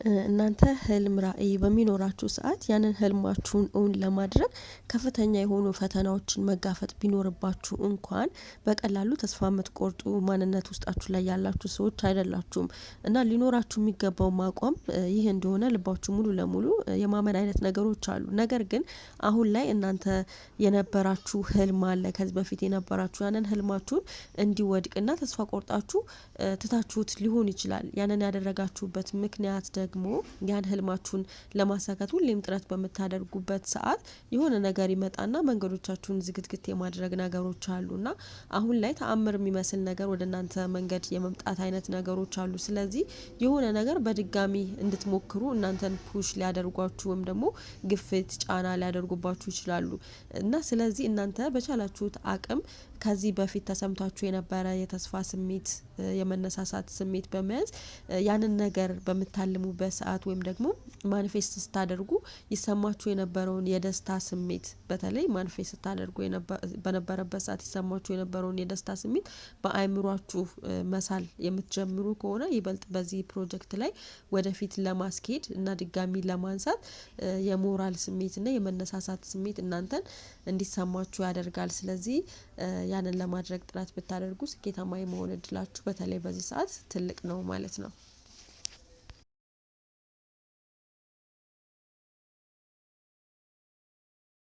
እናንተ ህልም ራዕይ በሚኖራችሁ ሰዓት ያንን ህልማችሁን እውን ለማድረግ ከፍተኛ የሆኑ ፈተናዎችን መጋፈጥ ቢኖርባችሁ እንኳን በቀላሉ ተስፋ የምትቆርጡ ማንነት ውስጣችሁ ላይ ያላችሁ ሰዎች አይደላችሁም። እና ሊኖራችሁ የሚገባው አቋም ይህ እንደሆነ ልባችሁ ሙሉ ለሙሉ የማመን አይነት ነገሮች አሉ። ነገር ግን አሁን ላይ እናንተ የነበራችሁ ህልም አለ፣ ከዚህ በፊት የነበራችሁ ያንን ህልማችሁን እንዲወድቅና ተስፋ ቆርጣችሁ ትታችሁት ሊሆን ይችላል። ያንን ያደረጋችሁበት ምክንያት ደግሞ ያን ህልማችሁን ለማሳካት ሁሌም ጥረት በምታደርጉበት ሰዓት የሆነ ነገር ይመጣና መንገዶቻችሁን ዝግትግት የማድረግ ነገሮች አሉና አሁን ላይ ተአምር የሚመስል ነገር ወደ እናንተ መንገድ የመምጣት አይነት ነገሮች አሉ። ስለዚህ የሆነ ነገር በድጋሚ እንድትሞክሩ እናንተን push ሊያደርጓችሁ ወይም ደግሞ ግፊት ጫና ሊያደርጉባችሁ ይችላሉ። እና ስለዚህ እናንተ በቻላችሁት አቅም ከዚህ በፊት ተሰምቷችሁ የነበረ የተስፋ ስሜት፣ የመነሳሳት ስሜት በመያዝ ያንን ነገር በምታልሙበት ሰዓት ወይም ደግሞ manifest ስታደርጉ ይሰማችሁ የነበረውን የደስታ ስሜት፣ በተለይ manifest ስታደርጉ በነበረበት ሰዓት ይሰማችሁ የነበረውን የደስታ ስሜት በአእምሯችሁ መሳል የምትጀምሩ ከሆነ ይበልጥ በዚህ ፕሮጀክት ላይ ወደፊት ለማስኬድ እና ድጋሚ ለማንሳት የሞራል ስሜት እና የመነሳሳት ስሜት እናንተን እንዲሰማችሁ ያደርጋል። ስለዚህ ያንን ለማድረግ ጥረት ብታደርጉ ስኬታማ የመሆን እድላችሁ በተለይ በዚህ ሰዓት ትልቅ ነው ማለት ነው።